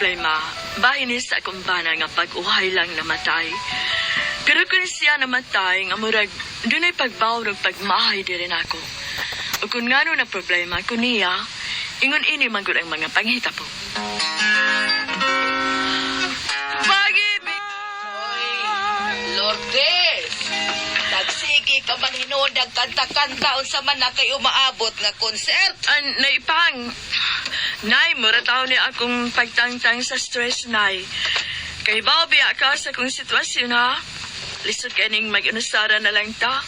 problema, bahin ni sa akong bana nga pag-uhay lang namatay. Pero kung siya namatay, nga murag, dunay pagbaw og pagmahay diri nako. Ug kung ngano na problema ko niya, ingon ini man gud ang mga panghitabo. Pag-ibig! Oy, Lourdes! Nagsige ka man hinuon nagkanta-kanta unsa man na kay umaabot nga concert. An, naipang. Nay, mura taon ni akong pagtangtang sa stress, Nay. Kay biya ka sa kong sitwasyon, ha? Lisod ka ning mag-inusara na lang ta.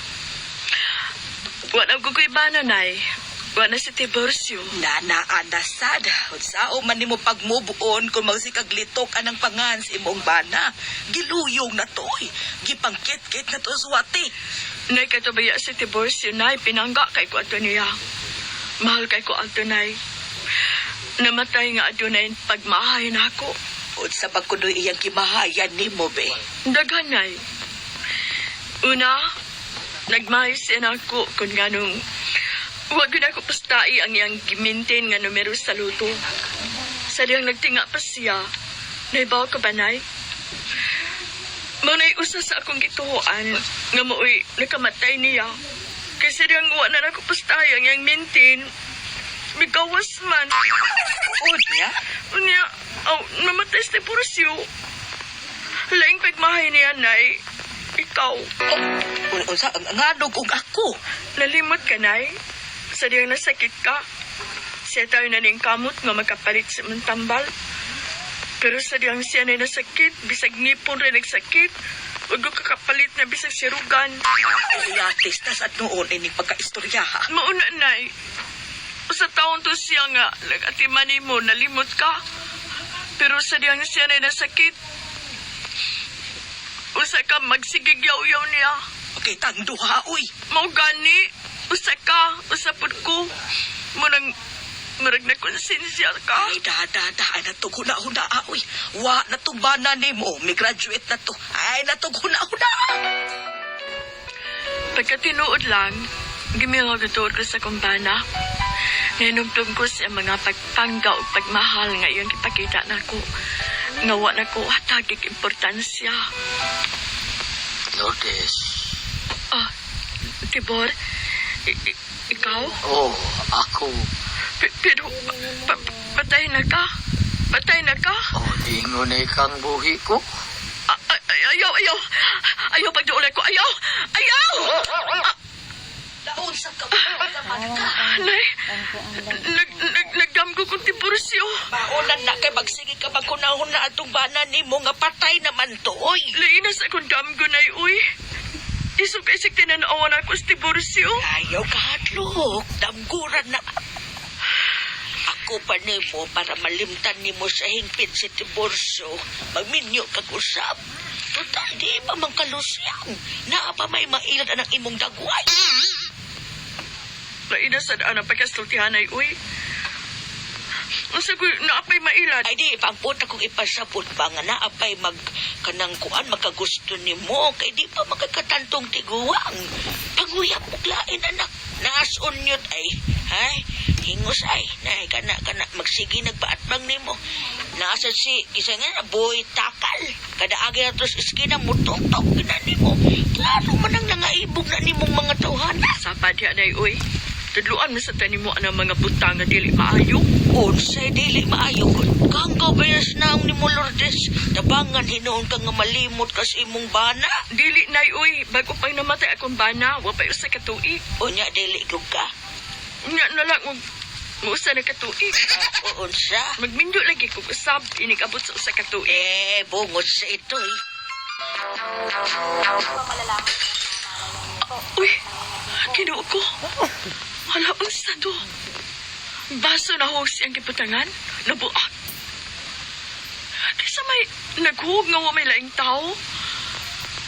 Wa na ko bana, Nay. Wa na si Tiburcio. Nana anasad, unsao man nimo pagmubuon kung magsikag litok anang pangan sa imong bana. Giluyong na to, oy. Gipangkit-kit na to suwati. Nay, katubaya si Tiburcio, Nay. Pinangga kay ko ato niya. Mahal kay ko ato, Nay. Namatay nga adunay pagmahay na ako. Unsa ba kunoy iyang gimahayan nimo be? Daghan, Nay. Una, nagmahay siya na ako kung nganong wag yun ako pastai ang iyang gimintin nga numero sa luto. Sa diyang nagtinga pa siya, naibaw ka ba, Nay? Manay usa sa akong gituhoan nga maoy nakamatay niya. Kasi diyang wa na ako pastay ang iyang mintin. Migawas man. Unya? Unya, aw, namatay si Tiburcio. Laing pagmahay niya, Nay. Ikaw. Unsa nganong og ako? Nalimot ka, Nay. Sa diyang nasakit ka. Siya tayo na ning kamot nga makapalit sa imong tambal. Pero sa diyang siya na nasakit, bisag ngipon rin nagsakit, wag ko kakapalit na bisag sirugan. Iyatis na sa noon ining pagkaistorya ha. Mauna, Nay. Sa taon to siya nga, nag-atiman mo, nalimot ka. Pero sa diyang siya na nasakit, usa ka magsigigyaw-yaw niya. Okay, tang duha oy. Mao gani, usa ka, usa pud ko. Munang, murag na konsensya ka. Ay, da, da, da. Ay, natug huna-huna, ah, uy. Wa, natugbanan ni mo. May graduate na to. Ay, natug huna-huna. Pagkatinuod lang, gimilaw gatuod ko sa kumbana. Ninumdum ko sa mga pagpangga o pagmahal nga iyang gipakita nako. Nga wa nako hatagig importansya. Lourdes. Ah, Tibor, ikaw? Oh, ako. Pero, patay na ka? Patay na ka? Oh, ingon na kang buhi ko. Ah, ay, ayaw, ayaw! Ayaw pagduulay ko! Ayaw! Ayaw! Ah, Daon sa kaman ka. Nay, nagdamgo kong Tiburcio. Maunan na kay magsige ka maghuna-huna atong bana ni mo nga patay naman to, oy. Lain na sa akong damgo, Nay, uy. Isog kay sig tinanawan ako sa Tiburcio. Ayaw kahadlok. Damguran na. Ako pa nimo para malimtan nimo sa hingpit si Tiburcio. Magminyo kag usab. Total, di pa man kalusyang. Naa pa may mailan ang imong dagway. Lain na sa daan ang pagkasultihan, ay, uy. Unsa ko naapay mailad. Ay di, pampot akong ipasabot ba nga naapay mag kanang kuan makagusto nimo kay di pa makakatantong tiguang. Panguyap og lain anak. Naas unyot ay, ay, hingos ay, nay kana kana magsige nagpaatbang nimo. Nasa si isa nga na boy takal. Kada agi na tos iskina mutuktok na nimo. Klaro man ang nangaibog na nimong mga tawhana. Sapa diya, Nay, uy. Tudluan mo sa tanimo ang mga butang nga dili maayo. Unsay dili maayo kun kanggaw bayas naong ni mo Lourdes. Tabangan hinuon ka nga malimot kas imong bana. Dili, Nay, uy. Bago pang namatay akong bana, wa pa usa ka tuig. Unya dili gyud ka. Nya na lang, muusa na ka tuig. O unsa? Magmindo lagi kog usab, inig-abot sa usa ka tuig. Eh, bungot sa ito eh. Uy, Ginoo ko. Wala unsa to. Baso na hog siyang gibutangan, nabuak. Kaysa may naghug nga wa may laing tao.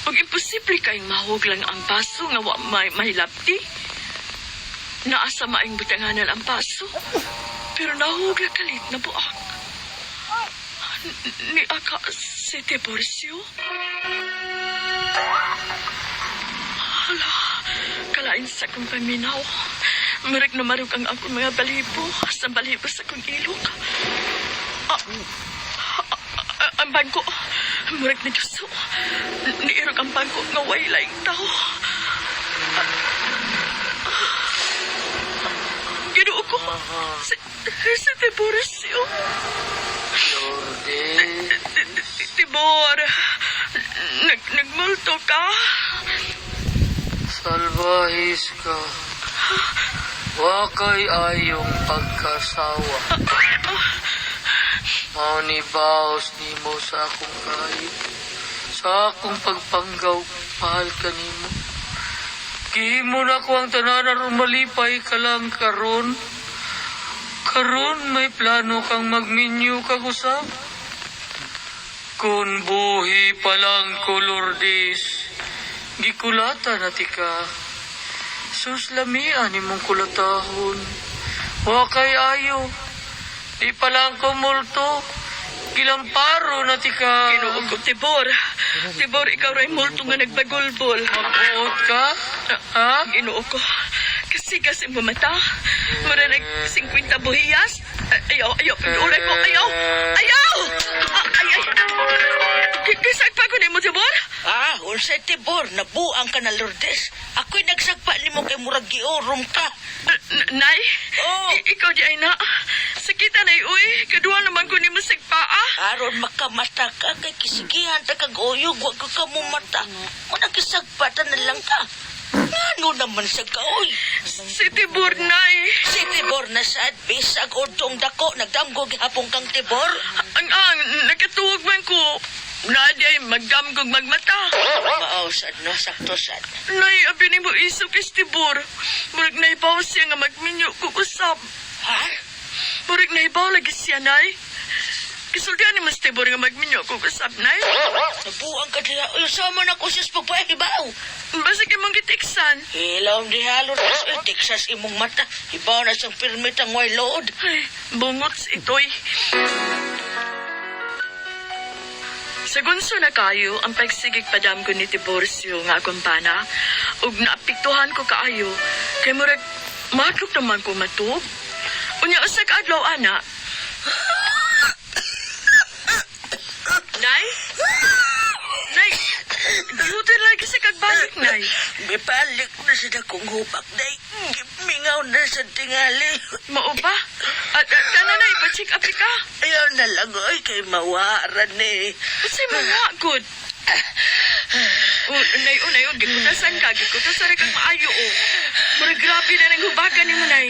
Pag imposible kayong mahug lang ang baso nga wa may mahilabti. Naasa maayong butanganan ang baso. Pero nahug na kalit na buak. Ni aka si Tiburcio? Hala, kalain sa akong paminaw. Marag na marug ang akong mga balibo, sa balibo sa akong ilok. Ah, Ang bangko. Murag na Diyos. Niirog ang bangko nga way laing tao. Ginoo ko. Si Tiburcio. Lourdes. Tibor. Nagmulto ka. Salbahis ka. Wakay ayong pagkasawa. Mao ni baos nimo sa akong kayo. Sa akong pagpanggaw, mahal ka nimo. Gihimo na ko ang tanan aron malipay ka lang karon. Karon may plano kang magminyo kag usab. Kung buhi pa lang ko, Lourdes, gikulata na tika. Sus lamian imong kulatahon. Wa kay ayo. Di pa lang ko multo. Gilamparo na tika. Ginoo ko, Tibor. Tibor, ikaw ray multo nga nagbagulbol. Magbuot ka? Ha? Ginoo ko. Kasi kasi mata. Mura nag 50 buhiyas. Ay, ayaw, ayaw. Pag-ulay ko. Ayaw! Ayaw! Ah, ay, ay. Kisagpa ko nimo, Tibor? Ah, unsay Tibor, nabuang ka na, Lourdes. Ako'y nagsagpa nimo kay murag giorom ka. Nay? Oh. Ikaw di ay na. Sakita nay, uy. Kaduha naman ko nimo sagpaa. Aron makamata ka kay kisigihan ta kag uyog, wa ka kamumata. Muna kisagpa ta na lang ka. Ngano naman sa ka, oy? Si Tibor, Nay. Si Tibor na sad, bisag udtong dako, nagdamgo gihapon kang Tibor. Ang, nakatuwag man ko. Naadi ay magdamgog magmata. Maaw sad no, sakto sad. Nay, abi ni mo iso kay Tibor. Murag naibaw siya nga magminyo ko usab. Ha? Murag naibaw lagi siya, Nay. Kisultihan ni Mas Tibor nga magminyo ko usab, Nay. Nabuang ka diha. Uy, sama na ko siya sa pagpahibaw. Basig imong gitiksan. Hilaw diha, Lourdes. Uy, Texas imong mata. Ibaw na siyang pirmit ang way load. Ay, bungot itoy. Sa gunso na kayo, ang pagsigig padam ko ni Tiburcio nga akong pana, ug naapektuhan ko kaayo, kay murag matlok naman ko matug. Unya usa ka adlaw ana. Nay? Nay, gihutoy lagi sa kagbalik, Nay. Mipalik na sa dakong hubak, day. Mingaw na sa tingali. Mao ba? At kana na, ipa-check up ka. Ayaw na lang, oy, kay mawaran eh. Unsay mga good? Oh, nay, oh, nay, oh, gikutasan ka, gikutasan kang maayo, oh. Murag grabe na nang hubakan nimo, nay.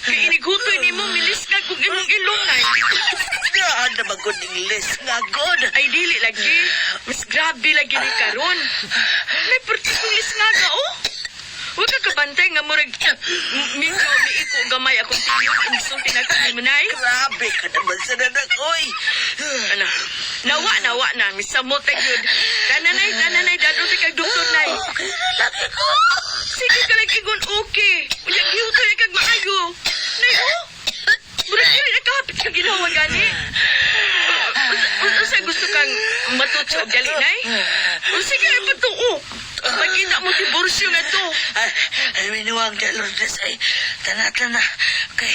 Kay inighutoy nimo, milis ka kung imong ilong, nay. Daan na magod Ingles nga, god. Ay, dili lagi. Mas grabe lagi ni karon. May perti kong lisngaga, oh. Huwag ka kabantay nga murag medyo miiko gamay akong tingog insulti na ko nimo, nay. Grabe ka naman sa nanak, oy. Ano? Nawa, nawa na. Misamot na yun. Tananay, tananay, dadto si kag doktor, nay. Okay na lang ako. Sige ka lang igon, okay. Unya, gihutoy na kag maayo. Nay, oh. Murag dili na kahapit ka ginawa gani. Usa gusto kang matutso og dali, nay? O sige, ay patuo. Magkita mo diborsyo na to. Ay, ay, minuwang ka, Lourdes, ay, tana-tana, kay,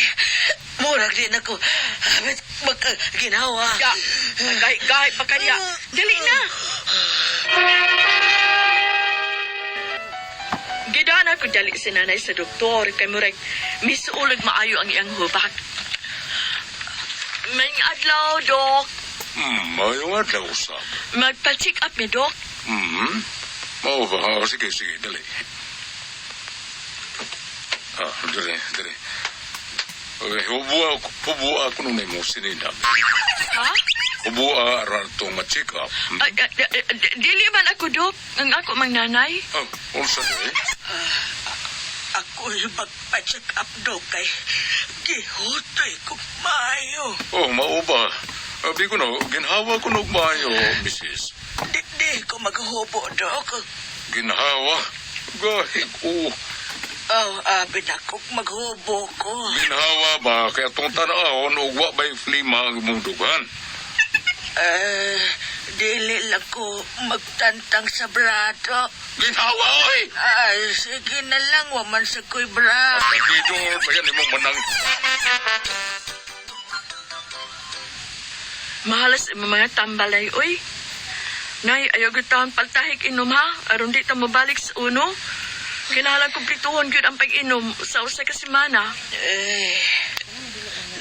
murag din ako, habit magkaginawa. Ya, gahi-gahi pa kanya. Dali na. Gidana ko dali si nanay sa doktor kay murag misuulog maayo ang iyang hubak. May adlaw, dok. Mayong adlaw usab. Magpa-check up mi, dok. Mao ba? Oh, sige, sige, dali. Ah, dali, dali. Okay, hubua, hubua ko nung mo sinina. Ha? Hubua aran itong ma-check up. Ay, ay, ay, ay, dili man ako, dok. Ang ako mang nanay. Ah, unsa dali? Ako'y magpa-check up do kay gihutoy ko maayo. Oh, mao ba? Abi ko no, ginhawa ko nog maayo, misis. Di, di ko maghubo, dok. Ginhawa? Gahi ko. Oh, abi na ko maghubo ko. Ginhawa ba? Kaya itong tanahon, ugwa ba'y flima ang imong dugan? Eh, dili lang ko magtantang sa brato. Ginhawa, oy! Ay, sige na lang, waman sa ko'y bra. Pagkidor, pa yan imong manang. Mahalas imong mga tambalay, uy. Nay, ayaw gyud taon paltahig inom ha. Aron di ta mabalik sa uno. Kinahanglan kumplituhon gyud ang pag-inom sa usa ka semana. Eh,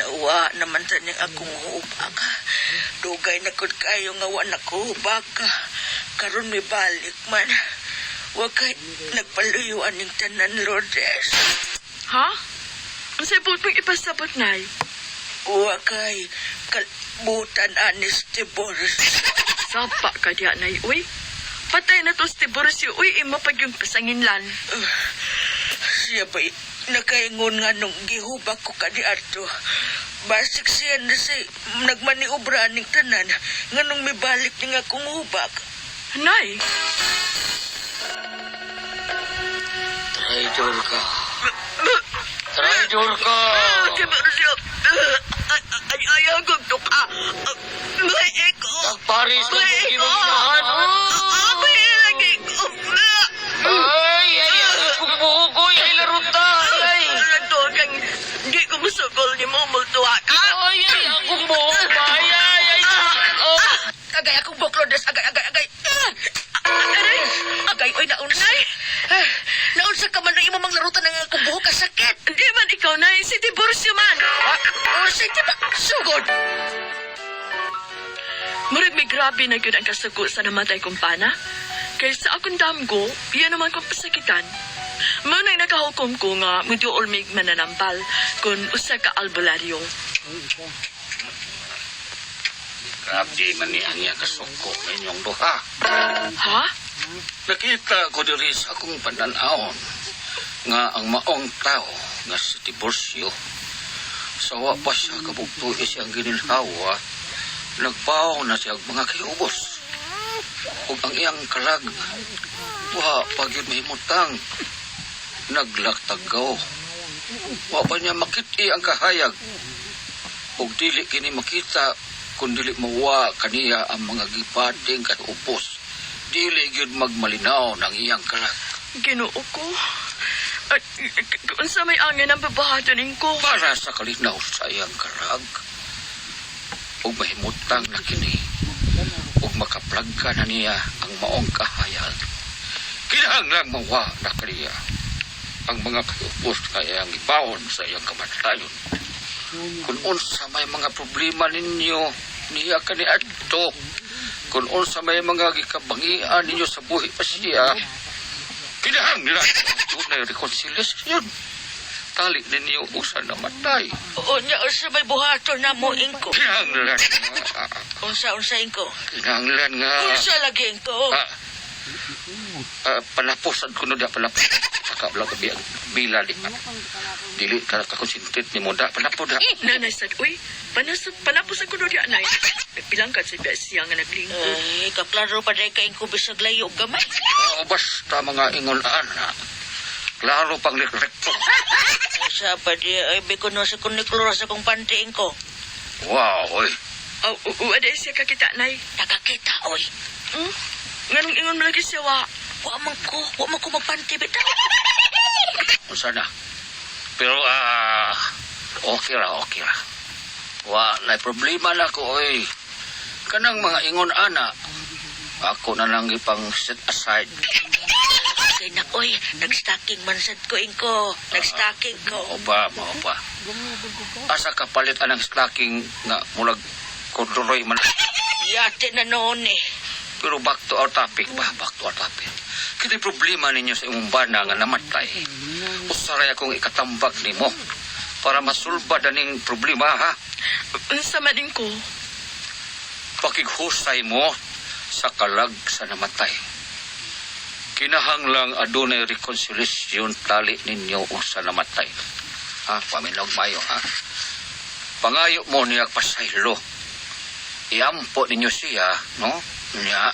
nauwa naman sa niyang akong hubak. Dugay na kud kayo nga wa na ko hubak. Karon may balik man. Wa kay nagpaluyo aning tanan, Lourdes. Ha? Unsay buot mong ipasabot, Nay? Wa kay kalbutan anis Tibors. Sapa ka diya, Nay, uy. Patay na to si Tiburcio, uy, imo pag yung pasanginlan. Siya ba'y nakaingon nga nung gihubak ko kaniadto. Basig siya na siya nagmaniobra aning tanan nga nung mibalik ni nga akong hubak. Nay, Traitor ka. Traitor ka. ah, Tiburcio, ah, ay, ayaw kong tuka. Ah, may eko. Nagparis na May mong eko. ginong Ah, may lagi ko. Ah, Ay, ay, ay, akong buhok ko, ay, laruta, ay. Nagtugang, di ko musukol ni mo, multuwa ka. Ay, ay, akong buhok ba? Ay, ay, ay. Oh. Agay akong buhok, Lourdes. Agay, agay, agay. Ah, Aray, Agay, oy, naunsa. Ah, naunsa ka man na imo manglarutan ng akong buhok kasakit. di man ikaw, Nay, si Tiburcio man. Ah, unsay di ba? Sugod. Murag may grabe na gyud ang kasuko sa namatay kong pana. Kay sa akong damgo, iya naman kong pasakitan. Mao nang nakahukom ko nga muduol mig mananampal kun usa ka albularyo. Grabe man ni ang iyang kasuko ninyong duha. Ha? Nakita ko diri sa akong pananawon nga ang maong tao nga si Tiburcio sa wa pa siya kabugto siyang gininhawa, nagpaw na siya og mga kiubos ug ang iyang kalag wa pa gyud mahimutang, naglaktagaw, wa pa niya makit-i ang kahayag ug dili kini makita kung dili mawa kaniya ang mga gipating kay ubos, dili gyud magmalinaw ng iyang kalag. Ginoo ko. At, unsa may angin ang babahaton ko? Para sa kalinaw sa iyang kalag ug mahimutang na kini ug makaplagka na niya ang maong kahayag, kinahanglang mawa na kaniya ang mga kayupos nga iyang ibawon sa iyang kamatayon. Kung unsa may mga problema ninyo niya kaniadto, kung unsa may mga gikabangian ninyo sa buhi pa siya, kinahanglan dunay reconciliation tali ninyo usa namatay. Unya, unsa may buhaton na mo, ingko? Kinahanglan nga. Unsa, unsa, ingko? Kinahanglan nga. Unsa lagi, ingko? Ah, ah, palaposan ko no da palapos. Saka wala ko biya bila di ka. Dili ka ka-concentrate ni mo da palapos da. Nanay sad, uy, panasod, palapos ako no diya, Nay. Bilang ka sa siya nga naglingkod. Ay, kaklaro pa dahil ka ingko bisag layo gamay. Oo, basta mga ingon ana. Klaro pang rekto. Sa pa di, ay, biko no sa kunikloro sa kong panty, ingko. Wow, oy. Aw, oh, oh, siya kakita, Nay. Nakakita, oy. Hmm? Nganong ingon mo lagi siya, wa? Wa man ko magpanty, bitaw. Unsa na? Pero okay ra, okay ra. Wa na problema na ko oy. Kanang mga ingon ana, ako na lang ipang set aside. Kay nak, oy, nag-stocking man sad ko, ingko. Nag-stocking ko. Mao ba, mao ba. Asa ka palit anang stocking nga murag corduroy man. Yate na noon eh. Pero back to our topic ba, back to our topic. Kini problema ninyo sa imong bana nga namatay. Usaray akong ikatambag nimo para masulba daning problema ha. Unsa man ko? Pakighusay mo sa kalag sa namatay. Kinahanglang adunay reconciliation tali ninyo ug sa namatay. Ha, paminaw mayo ha. Pangayo mo niya pasaylo. Iampo ninyo siya, no? Niya.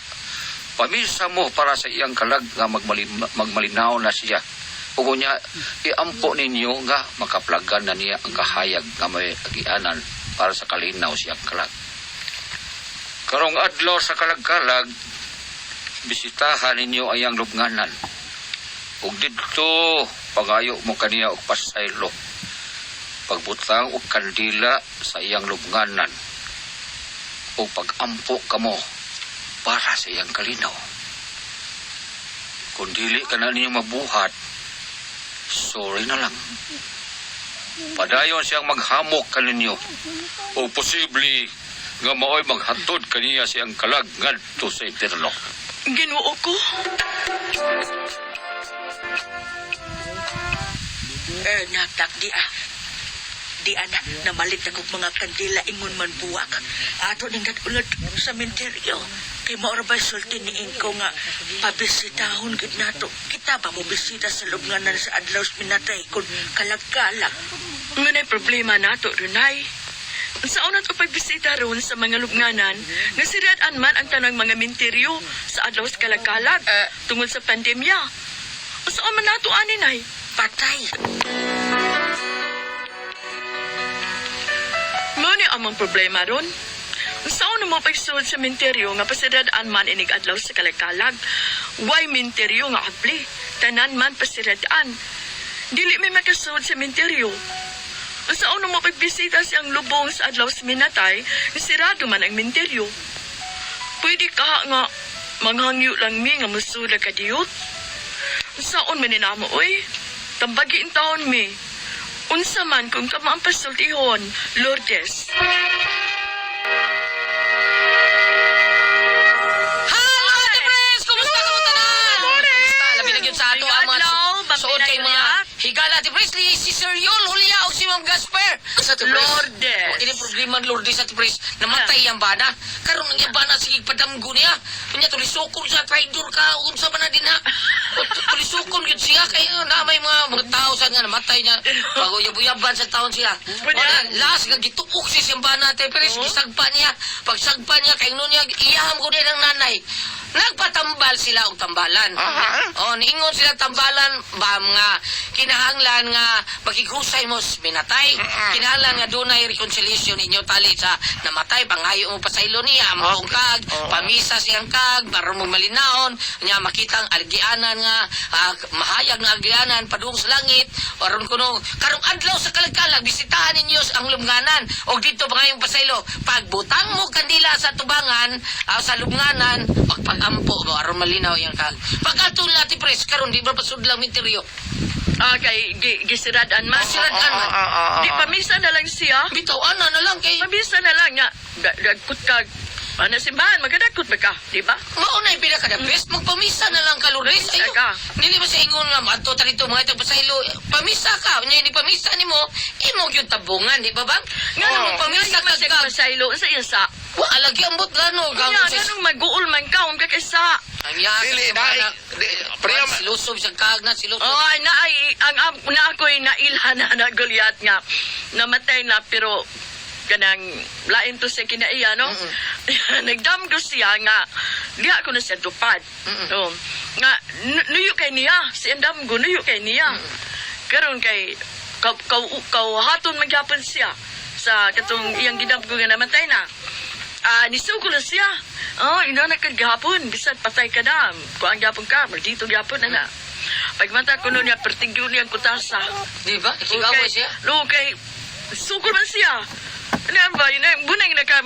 Pamisa mo para sa iyang kalag nga magmalinaw na siya. Ug niya iampo ninyo nga makaplagan na niya ang kahayag nga may agianan para sa kalinaw siyang kalag. Karong adlaw sa kalagkalag, bisitahan ninyo ayang lubnganan. Ug didto pangayo mo kaniya og pasaylo. Pagbutang og kandila sa iyang lubnganan. O pag-ampo kamo para sa iyang kalinaw. Kung dili ka na ninyo mabuhat, sorry na lang. Padayon siyang maghamok kaninyo. O posible nga maoy maghatod kaniya siyang kalag ngadto sa impyerno. Ginoo ko. Eh, natak di ah. Di ana, namalit akong mga kandila ingon man buwak. Ato ning ulad sa menteryo. Kay maura ba'y sulti ni Ingko nga pabisitahon gid nato. Kita ba mo bisita sa lubnganan sa adlaw sa minatay kun kalag-kalag. Ngunay problema nato, Runay. Sa una to pagbisita ron sa mga lubnganan, nga sirad-an man ang tanang mga minteryo sa adlaw sa kalagkalag tungod sa pandemya. Saan man nato ani, Nay? Patay. Mao ni among problema ron. Sa una mo pagsuod sa minteryo nga pasirad-an man inig adlaw sa kalagkalag. Way minteryo nga abli, tanan man pasirad-an. Dili may makasuod sa minteryo. Sa una mo pagbisita siyang lubong sa adlaw sa minatay, nga sirado man ang minteryo. Pwede ka nga manghangyo lang mi nga musula ka diyot. Saon man ni namo oy? Tambagi in taon mi. Unsa man kung kama ang pasultihon, Lourdes. Hello, Ate Pres! Kumusta ka mo tanan? Kumusta? Labi na gyud sa ato ang mga Adlaw, suod kay mga Bambina higala, Ate Pres. Ni si Sir Yul Julia o si Ma'am Gasper. Sa Ate Pres. Lourdes. Wa kini problema ang Lourdes, Ate Pres. Namatay ang bana. Karon ang iyang bana sige padamgo niya. Unya tulisokon sa traidor ka unsa man na din ha. O, Tulisokon gyud siya kay na may mga tao sa nga namatay niya. Bago yabuyaban sa taon siya. Wala, last nga gituok siya siyang bana, Ate Pres. Gisagpa niya. Pagsagpa niya kay nun niya iyaham ko din ang nanay. Nagpatambal sila og tambalan. Oh, niingon sila tambalan ba nga kinahanglan nga makighusay mo sa minatay. Kinahanglan nga dunay reconciliation ninyo tali sa namatay pangayo mo pasaylo niya among kag, pamisa siyang kag para mo malinaon nya makita ang algianan nga mahayag nga algianan padung sa langit aron kuno karong adlaw sa kalagkalag bisitahan ninyo ang lubnganan og dito pangayong pasaylo pagbutang mo kandila sa tubangan sa lubnganan pagpagampo mo aron malinaw yang kag pag-atol na ti pres karon di ba pasudlang minteryo. Ah, kay gisirad-an man. Sirad-an man. Di pamisa na lang siya. Bitaw ana na lang kay Pamisa na lang nga. Dagkot ka. Ano simbahan, magadagkot ba ka? Di ba? Mao na yung pinaka the best. Magpamisa na lang ka, Lourdes. Pamisa Ayo. ka. Dili ba sa ingon nga adto ta dito mga itong pasaylo. Pamisa ka. Unya ini pamisa nimo, imo gyud tabungan, di ba bang? Nga naman pamisa Nga ka siya ka. pasaylo sa iya sa. Wa alagi ambot gano Nga, ganong mag-uul man ka, kung kakasa. Ang iya Dili, dai. Priya, Silusob sa kag na silusob. Oh, ay, na, ay, ang na ako'y nailhan na na Goliath nga. Namatay na, pero kanang lain to sa kinaiya, no? Nagdamgo siya nga, diha ko na siya tupad. Oh, nga, nuyo kay niya, si damgo, nuyo kay niya. Karon kay, kaw, kaw, kaw, magyapon siya sa katong iyang gidamgo nga namatay na. Ah, nisuko na siya. Oh, ina na kag gahapon, bisan patay ka na. Kuang gyapon ka, maldito gyapon na na. Pagmata ko nun niya, pertigyo niya ang kutasa. Di ba? Ikigaway siya. No, kay, sukol man siya. Ano ba, yun ang bunang naka,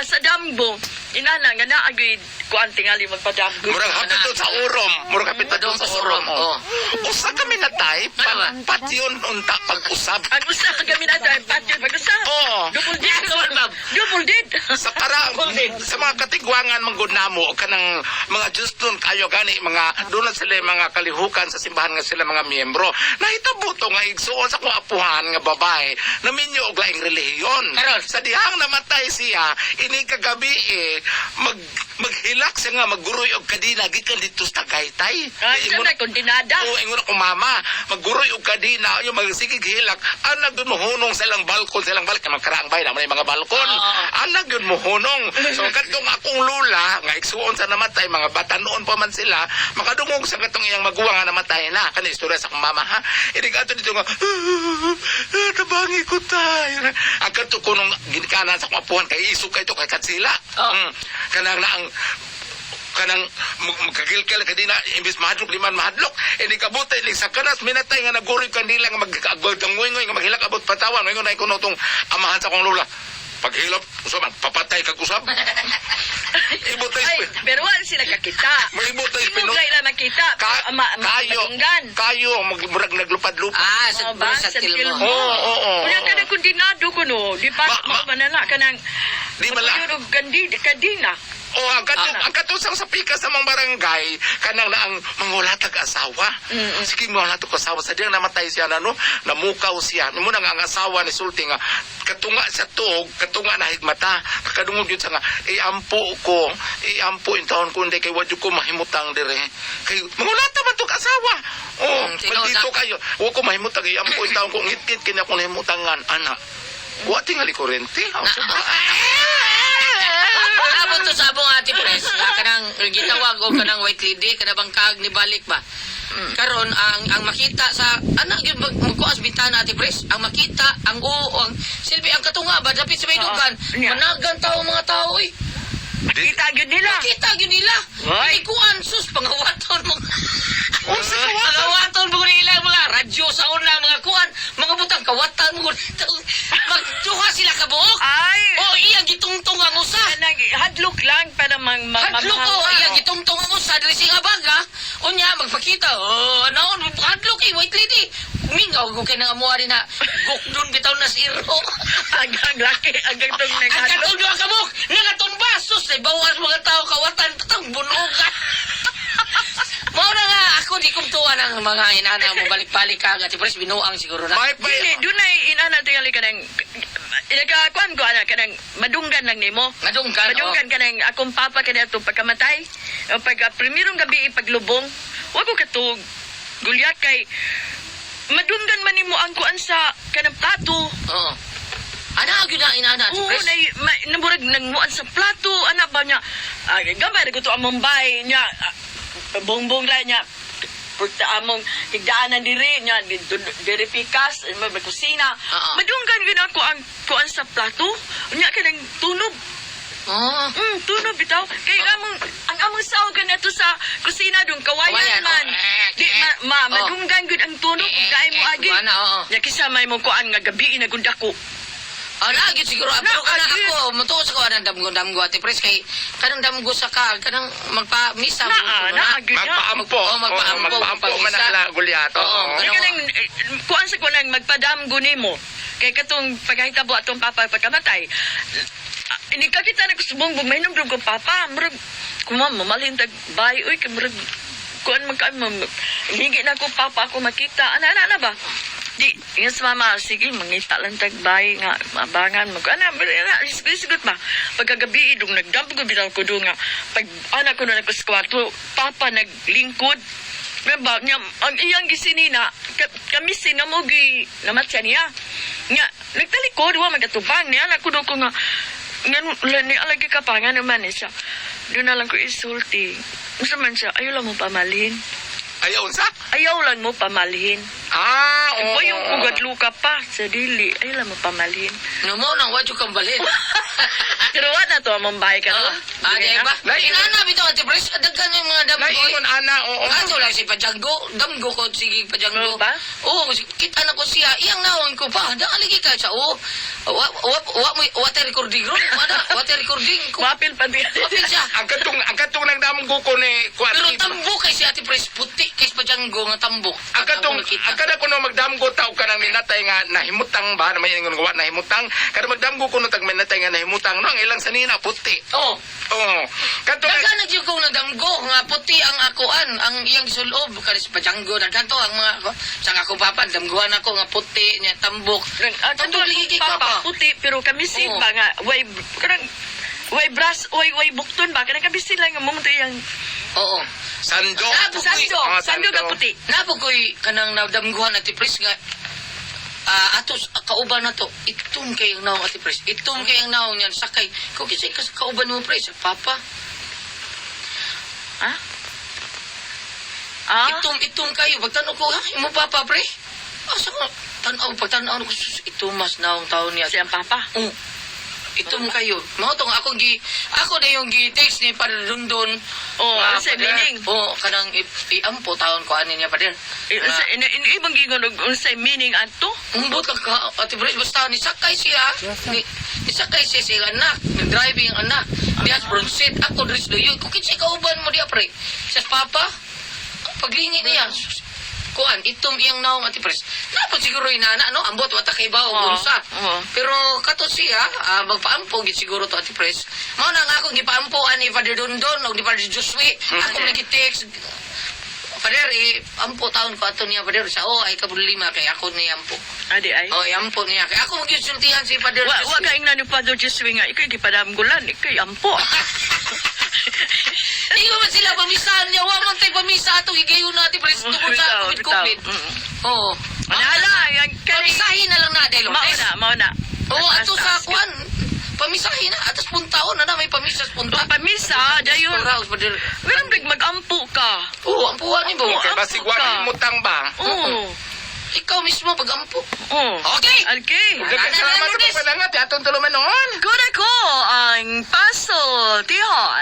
sa damgo, inana, nga naagay, kuan tingali magpadamgo. Murag hapit doon sa urom. Murag hapit doon Padung sa sa urom. urom, oh. Usa kami natay, Ano ba? patyon unta pag-usab. Ang usa ka kami na tayo, patyon, pag-usap. Oo. Double dead. Ano man, Bob? Double dead. Sa para sa mga katigwangan manggod namo kanang mga Juston kayo gani mga doon na sila yung mga kalihukan sa simbahan nga sila mga miyembro. Nahitabo to nga igsuon sa akong apuhan nga babae na minyo og laing relihiyon. Karon. Sa dihang namatay siya ini kagabi eh, maghilak siya nga magguroy og kadina gikan dito sa Tagaytay. Ay, Ingon- siya na, kondinada. Oo, ingon ako mama, magguroy og kadina, yung magsigig hilak, anak yun mohunong sa ilang balkon, sa ilang balkon, magkaraang bay naman yung mga balkon. Anak yun mohunong. So katong akong lula, nga igsuon sa namatay, mga bata noon pa man sila, makadungog sa katong iyang maguwang nga namatay na. Kani istorya sa akong mama ha. Inig ato dito nga, "Ah, tabangi ko tayo." Ang kadto ko nung ginikanan sa akong apuhan, kay isog kay to kay Katsila. Kanang na ang kanang magkagilkil ka din na imbis mahadlok di man mahadlok ini kabutay ni sa kanas minatay nga naguri kandila nga maggangoy nga maghilak abot patawan ingon na kuno tong amahan sa akong lola. Paghilop, usab, papatay kag usab. Ibutay Ay, pero wala sila kakita. Maibutay Imo gay lang makita. Ka, kayo, madunggan. kayo, murag naglupad-lupad. Ah, sa Oh, ba? sa Sa tilmo. tilmo. Oo, oo, oo. Unya ka ng kundinado ko no. Di ba manala ka ng Di ba la- matuyog og kandina. Oh, ang katong ang katong sa pikas sa mga barangay kanang na ang mangulatag asawa. Sige mo latag asawa sa diyang namatay siya na no, namukaw siya. Mo na nga ang asawa ni sulti nga katunga sa tuog, katunga na higmata. Nakadungog yun siya nga iampo ko, iampo in taon ko hindi kay wadyo ko mahimutang dire. Kay mangulata man tog asawa. Oh, Tinuod dito na. kayo. Wa ko mahimutang iampo in taon ko ngit-ngit kini akong nahimutangan ana. Wa tingali kurente. Ang ba? Abot to sa abong ati pres, nga kanang gitawag og kanang white lady kana bang kag ni balik ba. Karon ang makita sa ana gyud magkuas bintana ati pres, ang makita ang oo ang silbi ang katunga ba dapit sa may dugan, Nya. managan tao mga tao oy. Makita gyud nila. Makita gyud nila. Ay. Kuan sus pangawaton mga Unsa ka wa? Pangawaton mo nila mga radyo sa una mga kuan, mga butang kawatan mo dito. Magduha sila kabuok. Ay. Oh, iyang gitungtong ang usa. Kanang hadlok lang para mang Hadlok ko, iyang gitungtong ang usa diri sa baga. Unya magpakita. Oh, naon hadlok kay white lady. Mingaw ko kay nang amuha rin na gukdon bitaw na si iro. Agang laki, agang tong Ang naghadlok. katong duha ka buok, nangatumba sus ay bawas mga tao kawatan tatang bunog. Mao na nga ako di kumtuwa ng mga inana mo balik-balik ka agad. Pres binuang siguro na. May pay Dili, dunay inana tingali kanang nagakuan ko ana kanang madunggan lang nimo. Madunggan. Madunggan kanang akong papa kani atong pagkamatay. O pag primerong gabi ipaglubong, wa ko katug gulyat kay madunggan man nimo ang kuan sa kanang plato. Oh. Oo. Ana gyud na inana Oo, Pres. nay ma, namurag nagmuan sa plato, ana ba niya? Ah, gamay ra ko to among bay niya. Bongbong lang niya. Purta among higdaanan diri niya diri pikas may kusina. Oo. Madunggan gyud ako ang kuan sa plato. Nya kanang tunob. Oo. Tunob bitaw. Kay among ang among saog kanato sa kusina dong kawayan Kawayan, man. oh. Eh, Di eh. ma, ma Oh. madunggan gyud ang tunob ug kaay mo Eh, agi. kuana, oo. Nya kisa may mo kuan nga gabi na gud ako. Ah, lagi siguro. Na, Pero kana agi. ako, mutuo sa ko anang damgo-damgo ate Pres kay kanang damgo sa ka, kanang magpa-misa Na, mo na, agi na. Magpaampo. Oo, magpaampo, Oo, magpaampo man magpamisa. ang gulyato. Oo, Oo. Kaya kanang kuan sa kuan magpadamgo nimo. Kay katong pagkahitabo atong papa pagkamatay. Ini ka kita nagsubumbong may nung ko papa murag kuma mamalhin tag bay uy kay murag kuan man ka higi na ko papa ako makita ana ana ana ba di ingat sa mama sige mangita lang tag bay nga mabangan mag ana ana sigot ba pagkagabi idong nagdampo ko bitaw ko do nga pag ana ko na nagpas kwarto papa naglingkod Remember, niya, ang iyang gisinina, kami sinamugi namatya niya. Nga, nagtalikod, wa magatubang niya. Anak ko daw ko nga, nga, ni alagi ka pa, nga naman eh siya. Doon na lang ko isulti. Unsa man siya, ayaw lang mo pamalhin. Ayaw unsa? Ayaw lang mo pamalhin. Ah, oo. Oo. yung ugadlo ka pa sa dili, ayaw lang mo pamalhin. No mo nang wadyo kang balhin. Pero wa na to, among bahay ka Oo. no? Ah, di ba? Nay- Inana bitaw ate Pres, daghan yung mga damgo. Naingon ana, oo. Ato lang si Pajanggo, damgo ko sige Pajanggo. Ano ba? Oo, kita na ko siya, iyang naon ko pa. Daaligi ka sa oo. Wa wa wa mo wa ta recording ron. Wala, wa ta recording ko. Wapil pa di. Wapil siya. Ang katong nagdamgo ko ni kuan. Pero tambok kay si Ate Pres, puti kay si Pajanggo nga tambok. Ang katong Ako nakita. ang kada kuno magdamgo ta og kanang ninatay nga nahimutang ba na may ingon nga wa nahimutang kada magdamgo kuno tag may natay nga nahimutang no ang ilang sanina puti. Oh, Oo. Katong daghan na jud kong nagdamgo nga puti ang akuan, ang iyang sulob kani si Pajanggo daghan to ang mga sa akong papa damguhan ako nga puti niya tambok. Tambok Tambok lagi kay papa, papa. puti, pero kami sin Oo. ba nga, way, kanang, way brass, way, way bukton ba, kanang kami sin lang nga mumunto yung Oo. sando. sando, Ah, sando ka puti. Napo ko'y kanang nadamguhan ati Pres nga atos kauban na to itum kay ang naong ati Pres itum kay ang naong niyan sakay ko kisay ka sa kauban mo Pres papa. Ha? Ah? Itum itum kayo pagtan-aw ko ha imo papa pre asa ko tan-aw pagtan-aw ko sus itum mas naong taon niya. Siyang papa. Oh. Itom kayo. Mao tong akong gi ako na yung gi-text ni Padre Dundon. Oh, Nga, unsay Father, meaning? Oh, kanang iampo taon ko ani niya, Father. Eh, Ibang gingon og unsay meaning ato? Umbot lang ka, Ate Bres, basta nisakay siya. Nisakay siya sa iyang anak. Nag-driving ang anak. Diya sa front seat. Ako, dres luyo. Kung kinsay kauban mo diya, pre. Sa papa, paglingi niya. Kuan, itom iyang naong, Ate Pres. Napod siguro inana, no? Ambot, wata kay bawo, Oo, unsa. oo. Pero kato siya, magpaampo, gid siguro to, Ate Pres. Mao na nga akong gipaampoan ni Father Dondon o ni Father Josue. Ako nag-text. Father, eh, ampo taon ko ato niya, Father. Sa o, ay kabrulima, kay ako ni ampo. Adi ay. Oh, ampo niya. Kay ako magyusultihan si Father Wa Josue. wa ka ingnan ni Father Jesuit nga ikay gipadamgulan, ikay ampo. Di ba man sila pamisahan niya? Wa man tayo pamisa atong higayon natin, Pres, tungkol sa Bitaw, bitaw. COVID-COVID. Oo. Ala, yang kani Pamisahin na lang na, Delo. Mao na, mao na. Oo, ato sa Taas, taas. kuan. Pamisahin na. Atas puntaon na na, may pamisa sa punta. Pamisa, dayon. Oras, Father. Meron big magampo ka. Oo, ampuhan ni mo. Kay Ampo basig wa ka. mutang ba? Oo. Ikaw mismo pag-ampo. Oo. Okay. Okay. Daghang salamat sa pagpadangat, atong tulumanon. Good ako ang Paso Tihon.